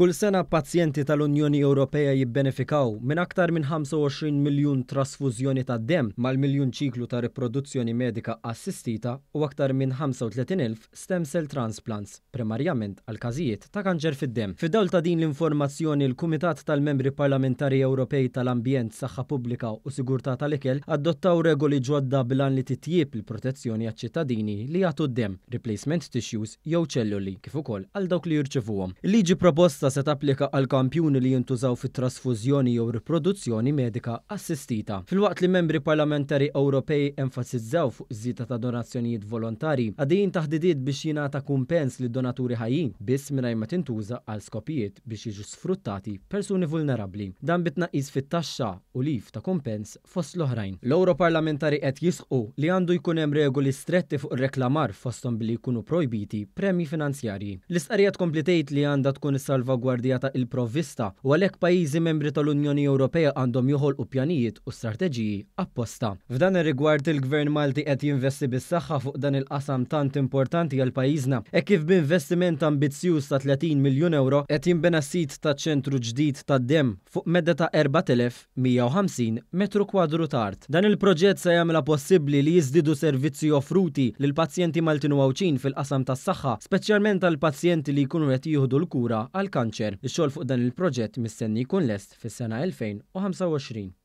Kull sena pazjenti tal-Unjoni Ewropea jibbenefikaw minn aktar minn 25 miljun trasfużjoni tad-demm, mal-miljun ċiklu ta' riproduzzjoni medika assistita u aktar minn 35,000 stem cell transplants, primarjament għal każijiet ta' kanċer fid-demm. Fid-dawl ta' din l-informazzjoni, l-Kumitat tal-Membri Parlamentari Ewropej tal-Ambjent, Saħħa Pubblika u Sigurtà tal-Ikel adottaw regoli ġodda bil-għan li titjieb il-protezzjoni għaċ-ċittadini li jagħtu d-demm, replacement tissues jew ċelluli, kif ukoll għal dawk li jirċevuhom. Il-liġi proposta se tapplika għal kampjuni li jintużaw fit-trasfużjoni jew riproduzzjoni medika assistita. Filwaqt li membri parlamentari Ewropej enfasizzaw fuq żieda ta' donazzjonijiet volontarji, għaddejjin taħdidiet biex jingħata kumpens lid-donaturi ħajjin, biss mingħajr ma tintuża għal skopijiet biex jiġu sfruttati persuni vulnerabbli. Dan bi tnaqqis fit-taxxa u leave ta' kumpens fost l-oħrajn. L-Ewroparlamentari qed jisħqu li għandu jkun hemm regoli stretti fuq ir-reklamar fosthom billi jkunu projbiti premji finanzjarji. L-istqarrija tkompli tgħid li għandha tkun issalvagwardjata il-provvista u għalhekk pajjiżi membri tal-Unjoni Ewropea għandhom joħolqu pjanijiet u strateġiji apposta. F'dan ir-rigward il-Gvern Malti qed jinvesti bis-saħħa fuq dan il-qasam tant importanti għal pajjiżna hekk kif b'investiment ambizzjuż ta' 30 miljun ewro qed jinbena sit ta' ċentru ġdid tad-demm fuq medda ta' 4,000 150 metru kwadru ta' art. Dan il-proġett se jagħmilha possibbli li jiżdiedu servizzi offruti lill-pazjenti Maltin u Għawdxin fil-qasam tas-saħħa, speċjalment għall-pazjenti li jkunu qed jieħdu l-kura għall-kanċer. Ix-xogħol fuq dan il-proġett mistenni jkun lest fis-sena 2025.